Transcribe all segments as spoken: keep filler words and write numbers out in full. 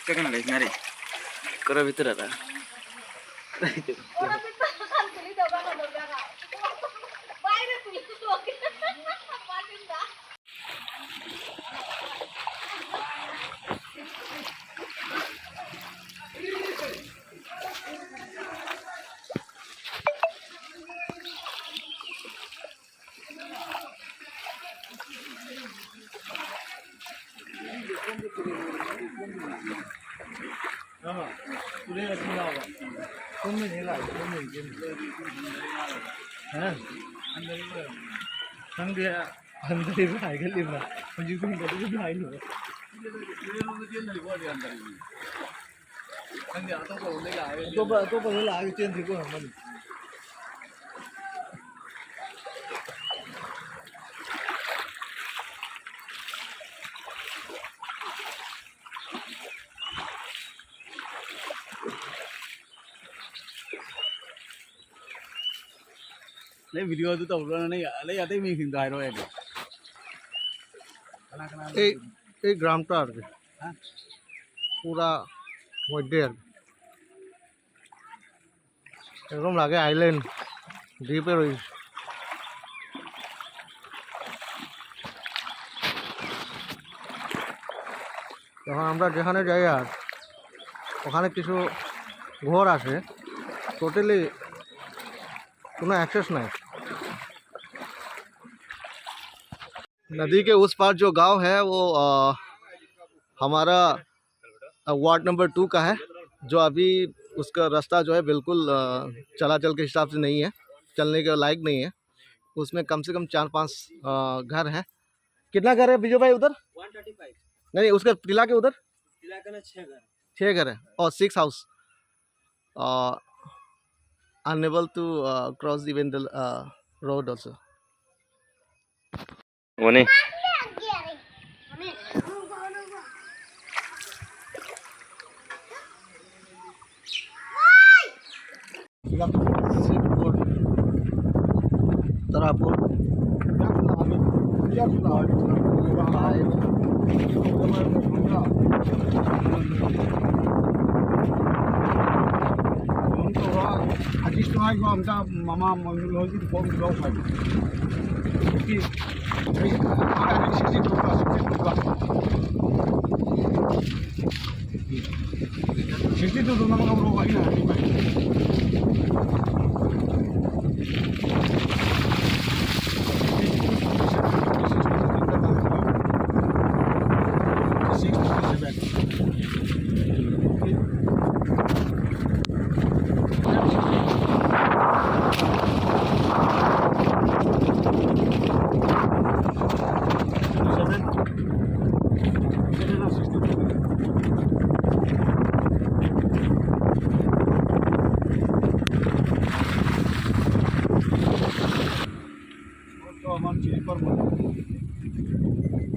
ꯀꯔꯝ ꯂꯩꯅꯔꯤ? ꯈꯔ ꯚꯤꯇꯔꯗ꯫ ꯈꯪꯗꯦ, ꯍꯟꯊꯔꯤꯕ꯭ꯔꯥ ꯍꯥꯏꯒꯠꯂꯤꯕ꯭ꯔꯥ? ꯍꯧꯖꯤꯛꯁꯨ ꯍꯟꯊꯔꯤꯕ꯭ꯔꯥ ꯍꯥꯏꯔꯤꯕ꯭ꯔꯥ? ꯈꯪꯗꯦ, ꯑꯇꯣꯞꯄ ꯂꯣꯝꯗꯩ ꯂꯥꯛꯑꯒ ꯑꯇꯣꯞꯄ, ꯑꯇꯣꯞꯄꯗ ꯂꯥꯛꯑꯒ ꯆꯦꯟꯈꯤꯕ ꯑꯣꯏꯔꯝꯒꯅꯤ꯫ ꯅꯪ ꯚꯤꯗꯤꯑꯣꯗꯨ ꯇꯧꯔꯣ, ꯅꯪ ꯑꯇꯩ, ꯑꯇꯩ ꯃꯤꯁꯤꯡꯗꯣ ꯍꯥꯏꯔꯛꯑꯣ ꯌꯥꯗ꯭ꯔꯣ? ꯀꯅꯥ ꯀꯅꯥ? ꯑꯩ, ꯑꯩ ꯒ꯭ꯔꯥꯝ ꯇꯥꯔꯒꯦ꯫ ꯍꯥ? ꯄꯨꯔꯥ ꯃꯣꯏꯗꯦꯜ꯫ এরকম লাগে আইল্যান্ড দ্বীপের ওই। যখন আমরা যেখানে যাই আর ওখানে কিছু ঘর আছে, টোটালি কোনো অ্যাক্সেস নাই। नदी के उस पार जो गांव है वो, अ, हमारा, अ, वार्ड नंबर टू का है, जो अभी उसका रास्ता जो है बिल्कुल, अ, चलाचल के हिसाब से नहीं है, चलने के लायक नहीं है। उसमें कम से कम चार पांच, अ, घर हैं। कितना घर है बिजू भाई उधर? One thirty five. नहीं, उसका टिला के उधर? टिला के ना छः घर। छः घर है और six house. A, unable to, a, cross even the, a, road also। One. Tarapur. ꯍꯧꯖꯤꯛꯇꯣ ꯍꯥꯏꯀꯣ ꯑꯝꯇ ꯃꯃꯥ ꯃꯣꯏ ꯍꯧꯖꯤꯛ ꯐꯣꯟ ꯂꯧ ꯍꯥꯏꯕ꯫ ꯍꯧꯖꯤꯛꯇꯤ ꯑꯩ sixty two class, sixty two class. Sixty ꯇꯨꯗꯨ ꯅꯪ ꯂꯧꯔꯣ, ꯑꯩꯅ ꯍꯥꯏꯕꯤꯕ꯫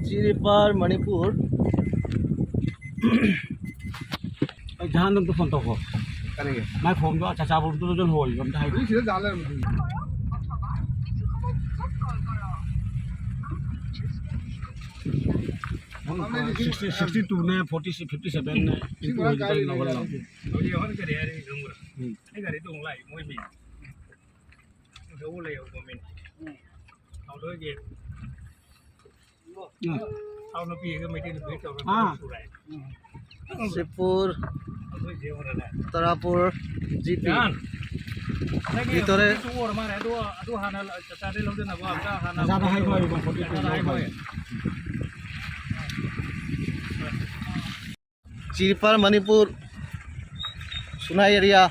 ꯆꯤꯔꯤꯄꯥꯔ ꯃꯅꯤꯄꯨꯔ꯫ ꯑꯩ ꯖꯍꯥꯟꯗ ꯑꯝꯇ ꯐꯣꯟ ꯇꯧꯈꯣ꯫ ꯀꯔꯤꯒꯤ? ꯃꯥꯏ ꯐꯣꯝꯗꯣ ꯆꯥꯆꯥꯕꯨ ꯑꯝꯇ ꯂꯧꯁꯤꯜꯍꯣꯏ, ꯑꯝꯇ ꯍꯥꯏꯒꯦ꯫ ꯁꯤꯛꯁꯇꯤ, ꯁꯤꯛꯁꯇꯤ ꯇꯨꯅꯦ, ꯐꯣꯔꯇꯤ ꯁꯤꯛꯁ, ꯐꯤꯐꯇꯤ ꯁꯚꯦꯟꯅꯦ꯫ ꯁꯤ ꯃꯔꯥꯡ ꯀꯥꯏ ꯂꯩ꯫ ꯎꯝ꯫ ꯂꯧ ꯂꯩꯍꯧꯕ ꯃꯤꯅꯤ꯫ ꯎꯝ꯫ ꯎꯝ꯫ ꯑꯥ꯫ ꯁꯤꯄꯨꯔ, ꯇꯔꯥꯄꯨꯔ, ꯖꯤ ꯄꯤ꯫ ꯚꯤꯇꯣꯔꯦ꯫ ꯑꯣꯖꯥꯗ ꯍꯥꯏꯈꯣ, ꯑꯩ ꯐꯣꯟ ꯇꯧꯔꯛꯀꯦ꯫ ꯆꯤꯔꯤꯄꯥꯔ ꯃꯅꯤꯄꯨꯔ, ꯁꯨꯅꯥꯏ ꯑꯦꯔꯤꯌꯥ꯫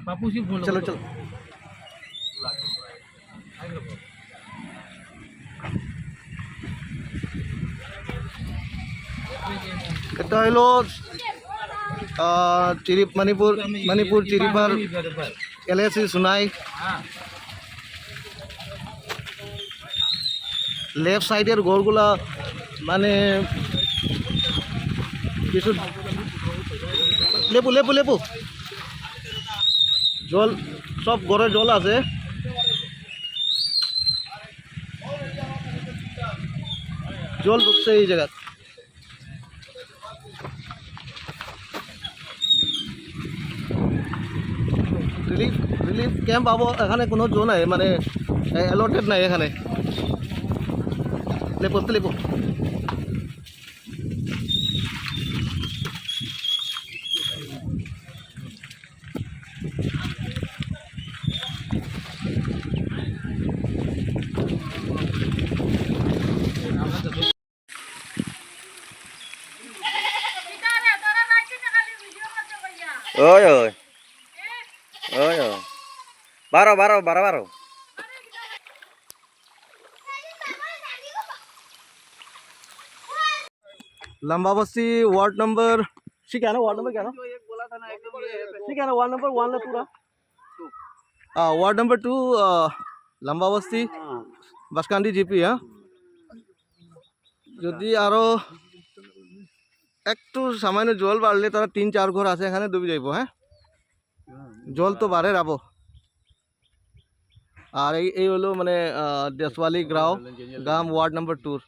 ꯄꯥꯄꯨꯁꯤ ꯐꯣꯟ ꯆꯠꯂꯣ, ꯂꯧꯔꯣ꯫ ꯆꯠꯂꯣ꯫ Hello, uh, Chirip Manipur, Manipur Chiripar, L A C Sunai. Left সাইডের ঘরগুলা মানে কিছু লেবু, লেবু, লেবু। জল, সব ঘরে জল আছে। জল ঢুকছে এই জায়গাত। রিলিফ, রিলিফ ক্যাম্প পাবো, এখানে কোনো জো নাই, মানে, অ্যালটেড নাই এখানে। লেবু, লেবু। ওই, ওই। ওই, ওই। বারো, বারো, বারো, বারো। लंबावस्ती वार्ड नंबर, ठीक है ना, वार्ड नंबर क्या ना? ठीक है ना, वार्ड नंबर वन है पूरा। आ, वार्ड नंबर टू, आ, लंबावस्ती, बसकांडी जीपी, हाँ। যদি আরো একটু সামান্য জল বাড়লে তারা তিন চার ঘর আছে এখানে ডুবে যাইবো, হ্যাঁ। জল তো বাড়ে রাবো। আর এই, এই হলো মানে, আহ, দেশওয়ালি গ্রাও, গাম, ওয়ার্ড নাম্বার টুর।